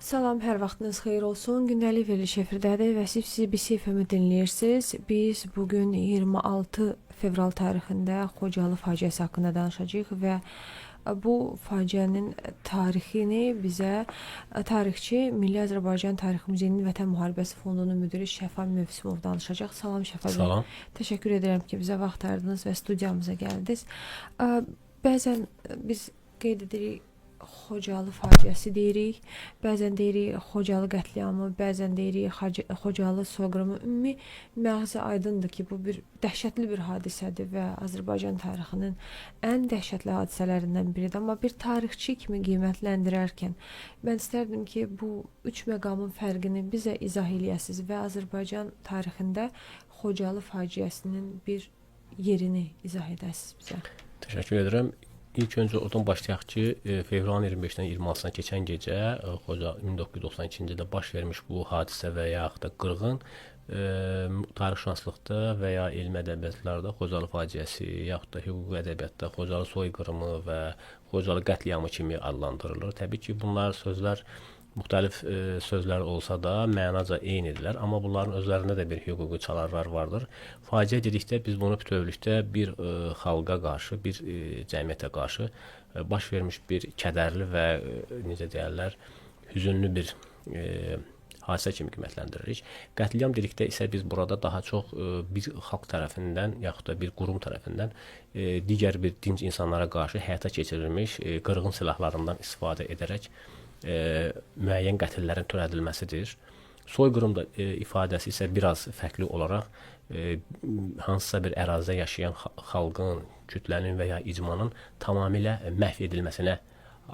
Salam, hər vaxtınız xeyir olsun. Gündəlik veriliş efirdədir və siz CBC FM-i dinləyirsiniz. Biz bugün 26 fevral tarixində Xocalı faciəsi haqqında danışacağıq və bu faciənin tarixini bizə tarixçi, Milli Azərbaycan Tarix Muzeyinin Vətən Müharibəsi Fondunun müdiri Şəfa Mövsümov danışacaq. Salam Şəfa bəy. Salam. Təşəkkür edirəm ki, bizə vaxt ayırdınız və studiyamıza gəldiniz. Bəzən biz qeyd edirik Xocalı faciəsi deyirik, bəzən deyirik Xocalı qətliamı, bəzən deyirik Xocalı soyqırımı. Ümumi məğzi aydındır ki, bu bir dəhşətli bir hadisədir və Azərbaycan tarixinin ən dəhşətli hadisələrindən biridir. Amma bir tarixçi kimi qiymətləndirərkən mən istərdim ki, bu üç məqamın fərqini bizə izah eləyəsiniz və Azərbaycan tarixində Xocalı faciəsinin bir yerini izah edəsiniz bizə. Təşəkkür edirəm. İlk öncə oradan başlayaq ki, fevralın 25-dən 26-sına keçən gecə 1992-ci ildə baş vermiş bu hadisə və yaxud da qırğın tarixşünaslıqda və ya elmi ədəbiyyatlarda Xocalı faciəsi, yaxud da hüquqi ədəbiyyatda Xocalı soyqırımı və Xocalı qətliamı kimi adlandırılır. Təbii ki, bunlar sözlər müxtəlif sözlər olsa da mənaca eynidirlər, amma bunların özlərində də bir hüquqi çalarlar vardır. Faciə dedikdə biz bunu bütövlükdə bir xalqa qarşı, bir cəmiyyətə qarşı baş vermiş bir kədərli və necə deyərlər, hüzünlü bir hadisə kimi qiymətləndiririk. Qətliam dedikdə isə biz burada daha çox bir xalq tərəfindən yaxud da bir qurum tərəfindən digər bir dinc insanlara qarşı həyata keçirilmiş qırğın silahlarından istifadə edərək müəyyən qətllərin törədilməsidir. Soyqırım da ifadəsi isə biraz fərqli olaraq hansısa bir ərazidə yaşayan xalqın, kütlənin və ya icmanın tamamilə məhv edilməsinə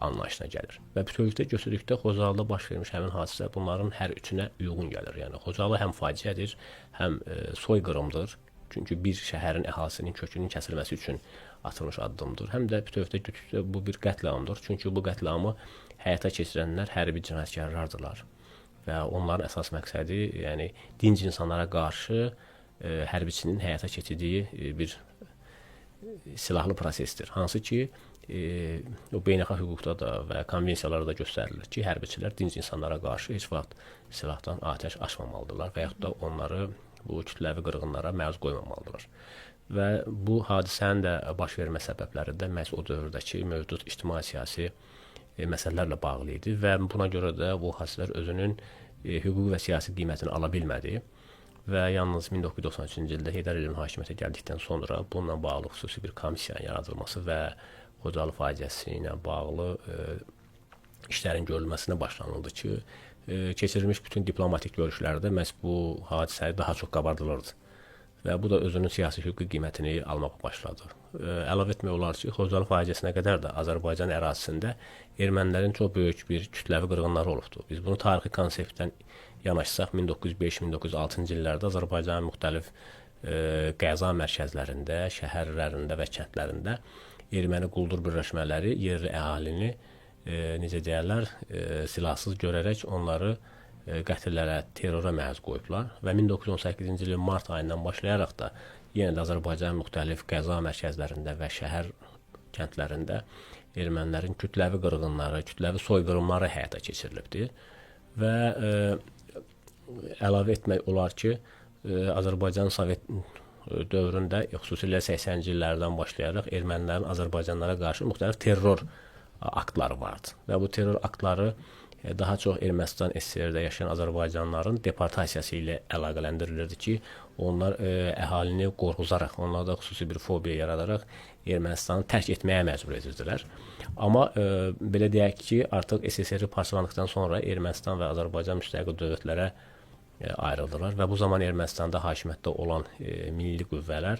anlayışına gəlir. Və bütövlükdə götürdükdə Xocalıda baş vermiş həmin hadisə bunların hər üçünə uyğun gəlir. Yəni Xocalı həm faciədir, həm soyqırımdır. Çünki bir şəhərin əhalisinin kökünün kəsilməsi üçün atılmış addımdır. Həm də bütövlükdə götürdükdə bu bir qətliamdır. Çünki bu qətliamı həyata keçirənlər hərbi cinayətkarlardırlar və onların əsas məqsədi, yəni dinc insanlara qarşı hərbiçinin həyata keçirdiyi bir silahlı prosesdir. Hansı ki, o beynəlxalq hüquqda da və konvensiyalarda da göstərilir ki, hərbiçilər dinc insanlara qarşı heç vaxt silahdan atəş açmamalıdırlar və yaxud da onları bu kütləvi qırğınlara məruz qoymamalıdırlar. Və bu hadisənin də baş vermə səbəbləri də məhz o dövrdəki mövcud ictimai-siyasi məsələlərlə bağlı idi və buna görə də bu hadisələr özünün hüquqi və siyasi qiymətini ala bilmədi və yalnız 1993-cü ildə Heydər Əliyevin hakimiyyətə gəldikdən sonra bununla bağlı xüsusi bir komissiyanın yaradılması və Xocalı faciəsi ilə bağlı işlərin görülməsinə başlanıldı ki, keçirilmiş bütün diplomatik görüşlərdə məhz bu hadisəyi daha çox qabardılırdı və bu da özünün siyasi hüquqi qiymətini almağa başladı. Əlavə etmək olar ki, Xocalı faciəsinə qədər də Azərbaycan ərazisində ermənilərin çox böyük bir kütləvi qırğınları olubdur. Biz bunu tarixi konseptdən yanaşsaq 1905-1906-cı illərdə Azərbaycanın müxtəlif qəza mərkəzlərində, şəhərlərində və kəndlərində erməni quldur birləşmələri yerli əhalini necə deyərlər, silahsız görərək onları qətllərə, terrora məruz qoyublar və 1918-ci ilin mart ayından başlayaraq da yenə də Azərbaycanın müxtəlif qəza mərkəzlərində və şəhər kəndlərində ermənilərin kütləvi qırğınları, kütləvi soyqırımları həyata keçirilibdir və əlavə etmək olar ki, Azərbaycan Sovet dövründə, xüsusilə 80-ci illərdən başlayaraq ermənilərin Azərbaycanlara qarşı müxtəlif terror aktları vardı və bu terror aktları daha çox Ermənistan SSR-də yaşayan Azərbaycanlıların deportasiyası ilə əlaqələndirilirdi ki, onlar əhalini qorxuzaraq, onlarda xüsusi bir fobiya yaradaraq Ermənistanı tərk etməyə məcbur edirdilər. Amma belə deyək ki, artıq SSR parçalandıqdan sonra Ermənistan və Azərbaycan müstəqil dövlətlərə ayrıldılar və bu zaman Ermənistanda hakimiyyətdə olan milli qüvvələr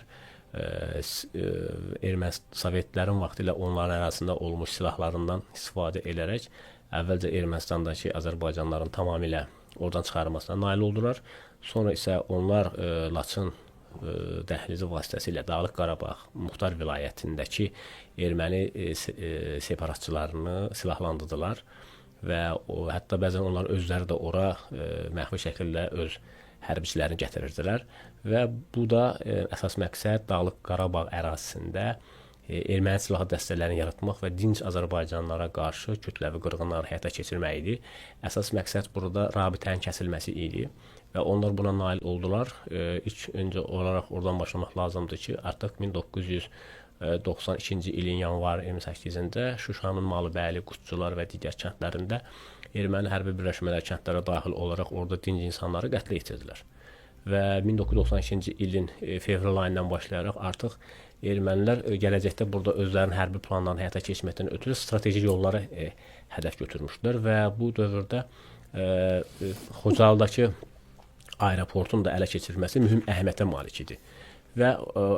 Sovetlərin vaxtilə onların ərazisində olmuş silahlarından istifadə edərək əvvəlcə Ermənistandakı Azərbaycanlıların tamamilə oradan çıxarılmasına nail oldular. Sonra isə onlar Laçın dəhlizi vasitəsilə Dağlıq Qarabağ Muxtar vilayətindəki erməni separatçılarını silahlandırdılar və hətta bəzən onlar özləri də ora məxfi şəkildə öz hərbiçilərini gətirirdilər və bu da əsas məqsəd Dağlıq Qarabağ ərazisində erməni silahlı dəstələrini yaratmaq və dinc azərbaycanlılara qarşı kütləvi qırğınları həyata keçirmək idi. Əsas məqsəd burada rabitənin kəsilməsi idi və onlar buna nail oldular. İlk öncə olaraq oradan başlamaq lazımdır ki, artıq 1992-ci ilin yanvarı 28-də Şuşanın Malıbəyli, Qutçular və digər kəndlərində erməni hərbi birləşmələr kəndlərə daxil olaraq orada dinc insanları qətlə yetirdilər. Və 1992-ci ilin fevral ayından başlayaraq artıq ermənilər gələcəkdə burada özlərinin hərbi planlarını həyata keçirməkdən ötürü strateji yolları hədəf götürmüşdülər və bu dövrdə Xocalıdakı aeroportun da ələ keçirilməsi mühüm əhəmiyyətə malik idi. Və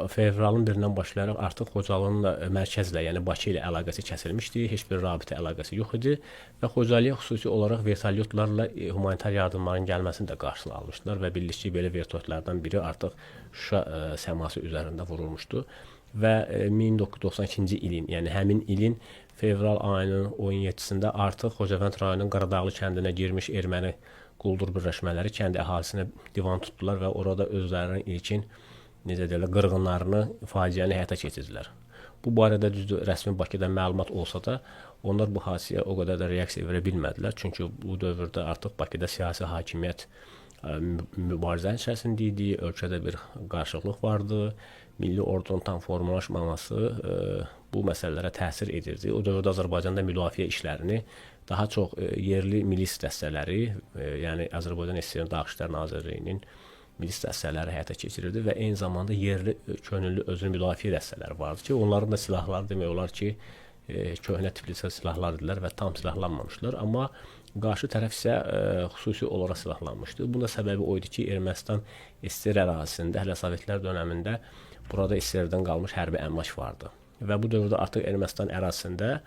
fevralın 1-dən başlayaraq artıq Xocalının da mərkəzlə, yəni Bakı ilə əlaqəsi kəsilmişdi, heç bir rabitə əlaqəsi yox idi və Xocalıya xüsusi olaraq vertolyotlarla humanitar yardımların gəlməsini də qarşısını almışdılar və bildik ki, belə vertolyotlardan biri artıq Şuşa səması üzərində vurulmuşdu və 1992-ci ilin, yəni həmin ilin fevral ayının 17-sində artıq Xocavənd rayonunun Qaradağlı kəndinə girmiş erməni quldur birləşmələri kənd əhalisinə divan tutdular və orada özlərinin ilkin necə deyirlər, qırğınlarını, faciəni həyata keçirdilər. Bu barədə düzdür, rəsmi Bakıdan məlumat olsa da, onlar bu hadisəyə o qədər də reaksiya verə bilmədilər. Çünki bu dövrdə artıq Bakıda siyasi hakimiyyət mübarizənin içərisində idi, ölkədə bir qarışıqlıq vardı, milli ordunun tam formalaşmaması bu məsələlərə təsir edirdi. O dövrdə Azərbaycanda müdafiə işlərini daha çox yerli milis dəstələri, yəni Azərbaycan SSR-nin Daxili İşlər Nazirliyinin milis dəstələri həyata keçirirdi və eyni zamanda yerli könüllü özünü müdafiə dəstələri vardı ki, onların da silahları demək olar ki, köhnə tipli silahlar idilər və tam silahlanmamışdılar. Amma qarşı tərəf isə xüsusi olaraq silahlanmışdı. Bunun da səbəbi o idi ki, Ermənistan SSR ərazisində hələ Sovetlər dönəmində burada SSR-dən qalmış hərbi əmlak vardı. Və bu dövrdə artıq Ermənistan ərazisində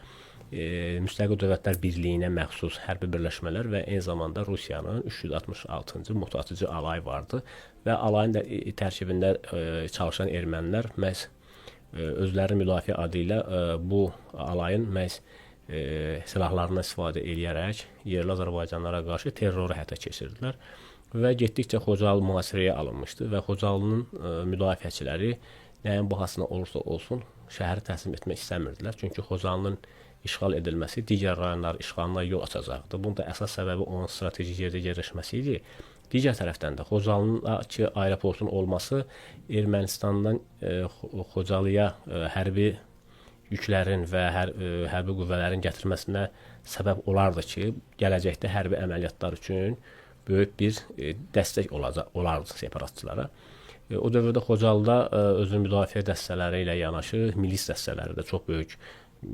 Müstəqil Dövlətlər Birliyinə məxsus hərbi birləşmələr və eyni zamanda Rusiyanın 366-cı motoatıcı alayı vardı və alayın da tərkibində çalışan ermənilər məhz özlərini müdafiə adı ilə bu alayın məhz silahlarından istifadə eləyərək yerli azərbaycanlılara qarşı terroru həyata keçirdilər və getdikcə Xocalı mühasirəyə alınmışdı və Xocalının müdafiəçiləri nəyin bahasına olursa olsun şəhəri təslim etmək istəmirdilər. Çünki Xocalının işğal edilməsi digər rayonların işğalına yol açacaqdı. Bunun da əsas səbəbi onun strateji yerdə yerləşməsi idi. Digər tərəfdən də Xocalının aeroportun olması Ermənistandan Xocalıya hərbi yüklərin və hərbi qüvvələrin gətirməsinə səbəb olardı ki, gələcəkdə hərbi əməliyyatlar üçün böyük bir dəstək olardı separatçılara. O dövrdə Xocalıda özünü müdafiə dəstələri ilə yanaşı milis dəstələri də çox böyük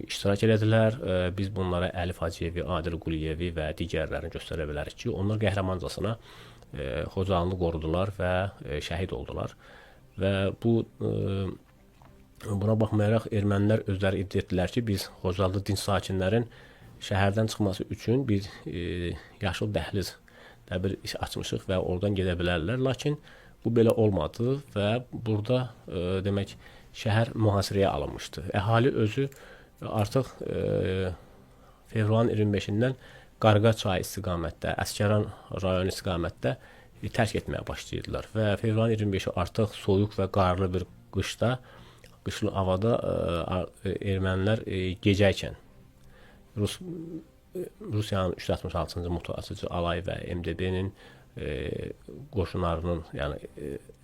iştirak elədilər. Biz bunlara Əlif Hacıyevi, Adil Quliyevi və digərlərini göstərə bilərik ki, onlar qəhrəmancasına Xocalını qorudular və şəhid oldular. Və bu buna baxmayaraq ermənilər özləri iddia etdilər ki, biz Xocalıda dinc sakinlərin şəhərdən çıxması üçün bir yaşıl dəhliz də bir iş açmışıq və oradan gedə bilərlər. Lakin bu belə olmadı və burada demək şəhər mühasirəyə alınmışdı. Əhali özü artıq fevralın 25-dən Qarqa çayı istiqamətdə, Əsgəran rayonu istiqamətdə tərk etməyə başlayırdılar və fevralın 25-i artıq soyuq və qarlı bir qışda, qışlı havada ermənilər gecəykən Rusiyanın 366-cı motoatıcı alayı və MDB-nin qoşunlarının, yəni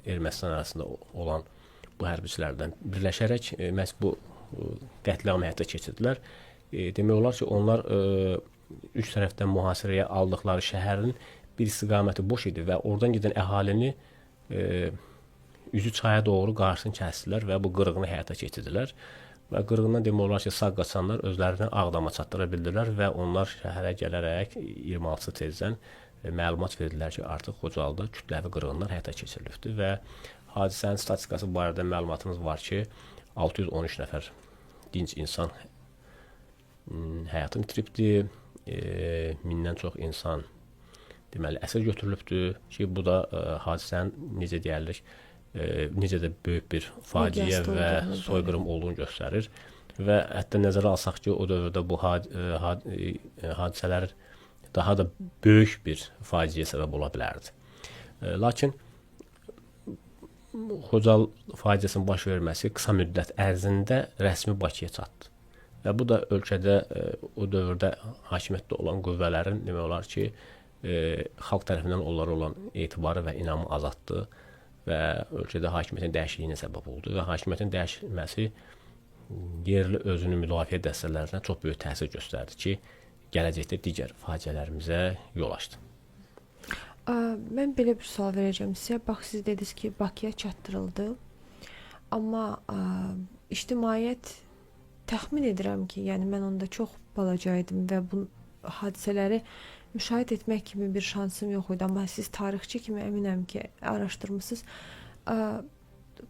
Ermənistan arasında olan bu hərbiçilərdən birləşərək məhz bu qətliamı həyata keçirdilər. Demək olar ki, onlar üç tərəfdən mühasirəyə aldıqları şəhərin bir istiqaməti boş idi və oradan gedən əhalini üzü çaya doğru qarşısını kəsdilər və bu qırğını həyata keçirdilər. Və qırğından demək olar ki, sağ qaçanlar özlərini Ağdama çatdıra bildilər və onlar şəhərə gələrək 26-sı tezdən məlumat verdilər ki, artıq Xocalıda kütləvi qırğınlar həyata keçirilibdir və hadisənin statistikası barədə məlumatımız var ki, 613 nəfər dinc insan həyatını itiribdir, mindən çox insan deməli əsir götürülübdür ki, bu da hadisənin necə deyərlər, necə də böyük bir faciə və soyqırım olduğunu göstərir. Və hətta nəzərə alsaq ki, o dövrdə bu hadisələr daha da böyük bir faciəyə səbəb ola bilərdi. Lakin Xocalı faciəsinin baş verməsi qısa müddət ərzində rəsmi Bakıya çatdı. Və bu da ölkədə o dövrdə hakimiyyətdə olan qüvvələrin demək olar ki, xalq tərəfindən onlara olan etibarı və inamı azaltdı və ölkədə hakimiyyətin dəyişikliyinə səbəb oldu və hakimiyyətin dəyişilməsi yerli özünü müdafiə dəstələrinə çox böyük təsir göstərdi ki, gələcəkdə digər faciələrimizə yol açdı. Mən belə bir sual verəcəm sizə. Bax, siz dediniz ki, Bakıya çatdırıldı. Amma ictimaiyyət, təxmin edirəm ki, yəni mən onda çox balaca idim və bu hadisələri müşahidə etmək kimi bir şansım yox idi. Amma siz tarixçi kimi əminəm ki, araşdırmısınız.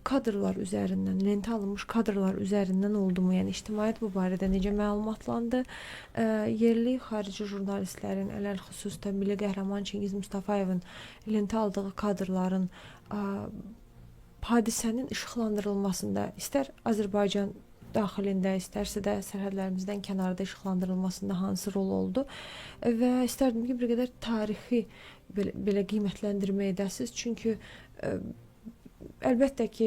Kadrlar üzərindən, lentə alınmış kadrlar üzərindən oldu mu? Yəni ictimaiyyət bu barədə necə məlumatlandı? Yerli, xarici jurnalistlərin, ələlxüsus da milli qəhrəman Çingiz Mustafayevin lentə aldığı kadrların hadisənin işıqlandırılmasında, istər Azərbaycan daxilində, istərsə də sərhədlərimizdən kənarda işıqlandırılmasında hansı rol oldu? Və istərdim ki, bir qədər tarixi belə qiymətləndirmə edəsiniz. Çünki əlbəttə ki,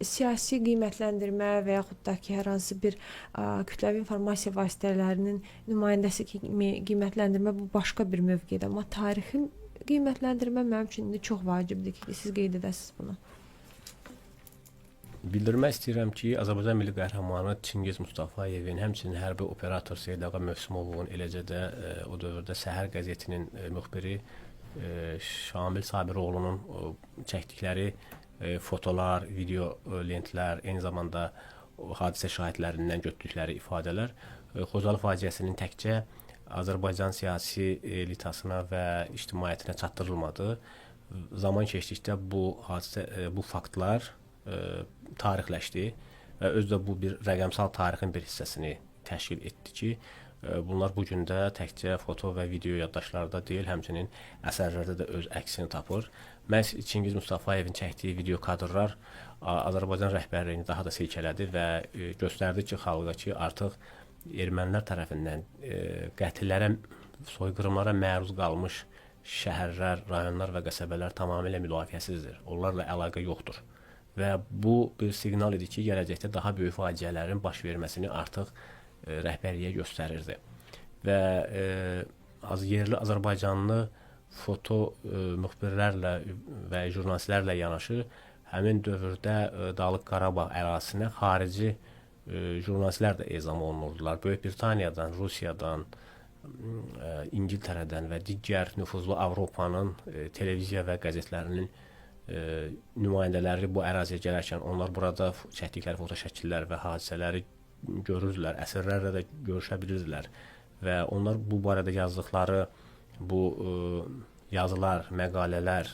siyasi qiymətləndirmə və yaxud da ki, hər hansı bir kütləvi informasiya vasitələrinin nümayəndəsi kimi qiymətləndirmə bu başqa bir mövqedir. Amma tarixi qiymətləndirmə mənim üçün indi çox vacibdir ki, siz qeyd edəsiniz bunu. Bildirmək istəyirəm ki, Azərbaycan milli qəhrəmanı Çingiz Mustafayevin, həmçinin hərbi operator Seyid Ağa Mövsümovun, eləcə də o dövrdə Səhər qəzetinin müxbiri Şamil Sabiroğlunun çəkdikləri fotolar, video lentlər, eyni zamanda o hadisə şahidlərindən götürdükləri ifadələr Xocalı faciəsinin təkcə Azərbaycan siyasi elitasına və ictimaiyyətinə çatdırılmadı. Zaman keçdikcə bu hadisə, bu faktlar tarixləşdi və özü də bu bir rəqəmsal tarixin bir hissəsini təşkil etdi ki, bunlar bu gün də təkcə foto və video yaddaşlarda deyil, həmçinin əsərlərdə də öz əksini tapır. Məhz Çingiz Mustafayevin çəkdiyi video kadrlar Azərbaycan rəhbərliyini daha da silkələdi və göstərdi ki, xalqa ki, artıq ermənilər tərəfindən qətllərə, soyqırımlara məruz qalmış şəhərlər, rayonlar və qəsəbələr tamamilə müdafiəsizdir. Onlarla əlaqə yoxdur. Və bu bir siqnal idi ki, gələcəkdə daha böyük faciələrin baş verməsini artıq rəhbərliyə göstərirdi. Və yerli azərbaycanlı foto müxbirlərlə və jurnalistlərlə yanaşı həmin dövrdə Dağlıq Qarabağ ərazisinə xarici jurnalistlər də ezam olunurdular. Böyük Britaniyadan, Rusiyadan, İngiltərədən və digər nüfuzlu Avropanın televiziya və qəzetlərinin nümayəndələri bu əraziyə gələrkən onlar burada çəkdikləri foto şəkillər və hadisələri görürdülər, əsirlərlə də görüşə bilirdilər və onlar bu barədə yazdıqları bu yazılar, məqalələr,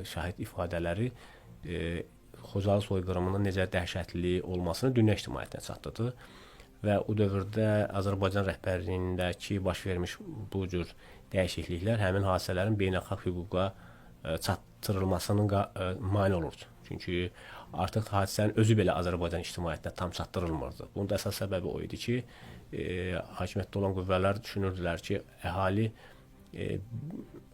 şahid ifadələri Xocalı soyqırımının necə dəhşətli olmasını dünya ictimaiyyətinə çatdırdı və o dövrdə Azərbaycan rəhbərliyindəki baş vermiş bu cür dəyişikliklər həmin hadisələrin beynəlxalq hüquqa çatdırılmasının mane olurdu. Çünki artıq hadisənin özü belə Azərbaycan ictimaiyyətinə tam çatdırılmırdı. Bunun da əsas səbəbi o idi ki, hakimiyyətdə olan qüvvələr düşünürdülər ki, əhali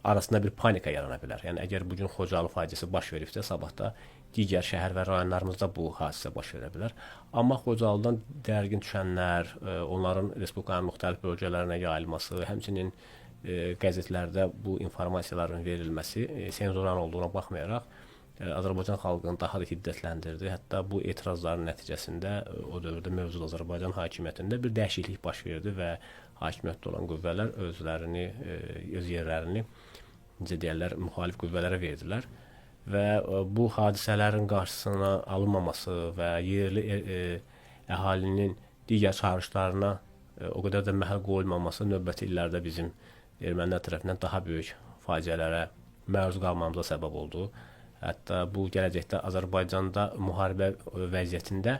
arasında bir panika yarana bilər. Yəni əgər bu gün Xocalı faciəsi baş veribsə, sabah da digər şəhər və rayonlarımızda bu hadisə baş verə bilər. Amma Xocalıdan dərgin düşənlər, onların respublikanın müxtəlif bölgələrinə yayılması, həmçinin qəzetlərdə bu informasiyaların verilməsi senzuranın olduğuna baxmayaraq Azərbaycan xalqını daha da hiddətləndirdi. Hətta bu etirazların nəticəsində o dövrdə mövcud Azərbaycan hakimiyyətində bir dəyişiklik baş verdi və hakimiyyətdə olan qüvvələr özlərini, öz yerlərini, necə deyərlər, müxalif qüvvələrə verdilər və bu hadisələrin qarşısına alınmaması və yerli əhalinin digər çağırışlarına o qədər də məhəl qoyulmaması növbəti illərdə bizim ermənilər tərəfindən daha böyük faciələrə məruz qalmamıza səbəb oldu. Hətta bu gələcəkdə Azərbaycanda müharibə vəziyyətində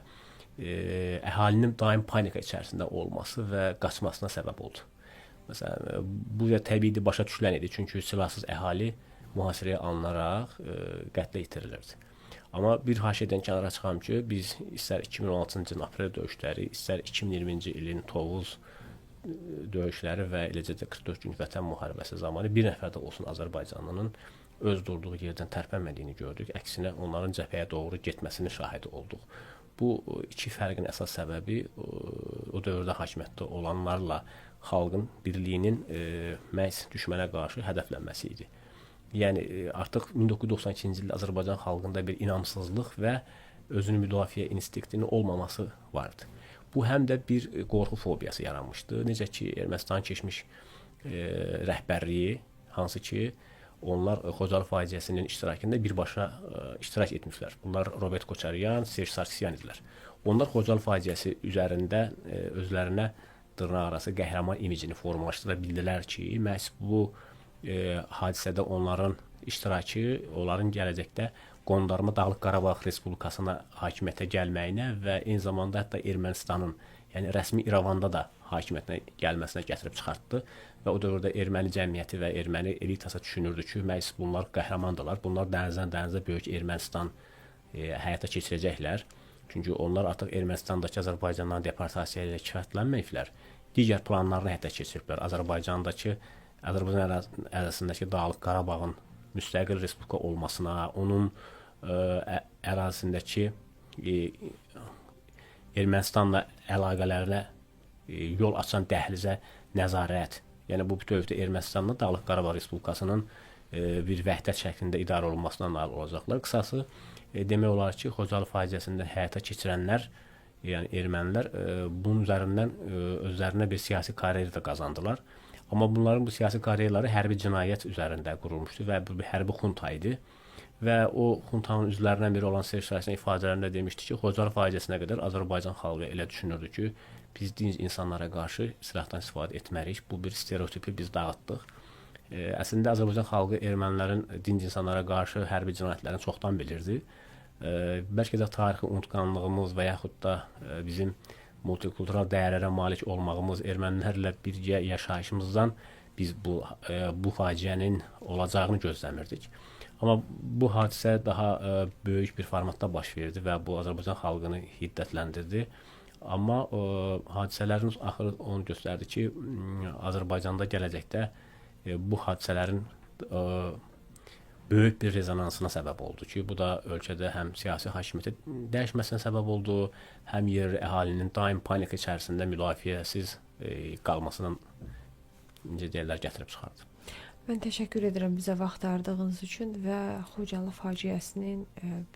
əhalinin daim panika içərisində olması və qaçmasına səbəb oldu. Məsələn, bu da təbiidir, başa düşülən idi. Çünki silahsız əhali mühasirəyə alınaraq qətlə yetirilirdi. Amma bir haşiyədən kənara çıxam ki, biz istər 2016-cı ilin aprel döyüşləri, istər 2020-ci ilin Tovuz döyüşləri və eləcə də 44 günlük Vətən müharibəsi zamanı bir nəfər də olsun Azərbaycanlının öz durduğu yerdən tərpənmədiyini gördük. Əksinə onların cəbhəyə doğru getməsinin şahidi olduq. Bu iki fərqin əsas səbəbi o dövrdə hakimiyyətdə olanlarla xalqın birliyinin məhz düşmənə qarşı hədəflənməsi idi. Yəni artıq 1992-ci ildə Azərbaycan xalqında bir inamsızlıq və özünü müdafiə instinktinin olmaması vardı. Bu həm də bir qorxu fobiyası yaranmışdı. Necə ki Ermənistanın keçmiş rəhbərliyi, hansı ki onlar Xocalı faciəsinin iştirakında birbaşa iştirak etmişlər. Bunlar Robert Koçaryan, Serj Sarkisyan idilər. Onlar Xocalı faciəsi üzərində özlərinə dırnaqarası qəhrəman imicini formalaşdıra bildilər ki, məhz bu hadisədə onların iştirakı onların gələcəkdə qondarma Dağlıq Qarabağ Respublikasına hakimiyyətə gəlməyinə və eyni zamanda hətta Ermənistanın, yəni rəsmi İrəvanda da hakimiyyətinə gəlməsinə gətirib çıxartdı və o dövrdə erməni cəmiyyəti və erməni elitası düşünürdü ki, məhz bunlar qəhrəmandırlar. Bunlar dənizdən dənizə böyük Ermənistan həyata keçirəcəklər. Çünki onlar artıq Ermənistandakı Azərbaycandan deportasiya ilə kifayətlənməyiblər. Digər planlarını həyata keçiriblər. Azərbaycandakı Azərbaycan ərazisindəki Dağlıq Qarabağın müstəqil respublika olmasına, onun ərazisindəki Ermənistanla əlaqələrinə yol açan dəhlizə nəzarət. Yəni bu bütövlükdə Ermənistanla Dağlıq Qarabağ Respublikasının bir vəhdət şəklində idarə olunmasına nail olacaqlar. Qısası demək olar ki, Xocalı faciəsində həyata keçirənlər, yəni ermənilər bunun üzərindən özlərinə bir siyasi karyera da qazandılar. Amma bunların bu siyasi karyeraları hərbi cinayət üzərində qurulmuşdu və bu bir hərbi xunta idi. Və o xuntanın üzvlərindən biri olan Serj Sarkisyan ifadələrində demişdi ki, Xocalı faciəsinə qədər Azərbaycan xalqı elə düşünürdü ki, biz dinc insanlara qarşı silahdan istifadə etmərik. Bu bir stereotipi biz dağıtdıq. Əslində Azərbaycan xalqı ermənilərin dinc insanlara qarşı hərbi cinayətlərini çoxdan bilirdi. Bəlkə də tarixi unutqanlığımız və yaxud da bizim multikultural dəyərlərə malik olmağımız, ermənilərlə birgə yaşayışımızdan biz bu faciənin olacağını gözləmirdik. Amma bu hadisə daha böyük bir formatda baş verdi və bu Azərbaycan xalqını hiddətləndirdi. Amma hadisələrin axırı onu göstərdi ki, Azərbaycanda gələcəkdə bu hadisələrin böyük bir rezonansına səbəb oldu ki, bu da ölkədə həm siyasi hakimiyyətin dəyişməsinə səbəb oldu, həm yerli əhalinin daim panika içərisində müdafiəsiz qalmasına, necə deyirlər, gətirib çıxardı. Mən təşəkkür edirəm bizə vaxt ayırdığınız üçün və Xocalı faciəsinin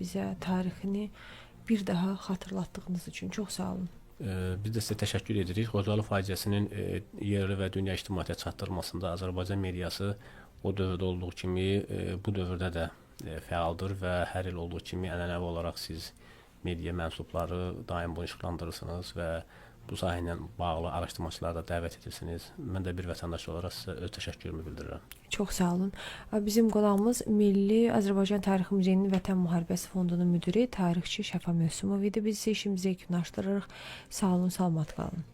bizə tarixini bir daha xatırlatdığınız üçün. Çox sağ olun. Biz də sizə təşəkkür edirik. Xocalı faciəsinin yerli və dünya ictimaiyyətinə çatdırılmasında Azərbaycan mediası o dövrdə olduğu kimi bu dövrdə də fəaldır və hər il olduğu kimi ənənəvi olaraq siz media mənsubları daim bunu işıqlandırırsınız və bu sahə ilə bağlı araşdırmaçıları da dəvət edirsiniz. Mən də bir vətəndaş olaraq sizə öz təşəkkürümü bildirirəm. Çox sağ olun. Bizim qonağımız Milli Azərbaycan Tarixi Muzeyinin Vətən Müharibəsi Fondunun müdiri, tarixçi Şəfa Mövsümov idi. Biz isə işimizi yekunlaşdırırıq. Sağ olun, salamat qalın.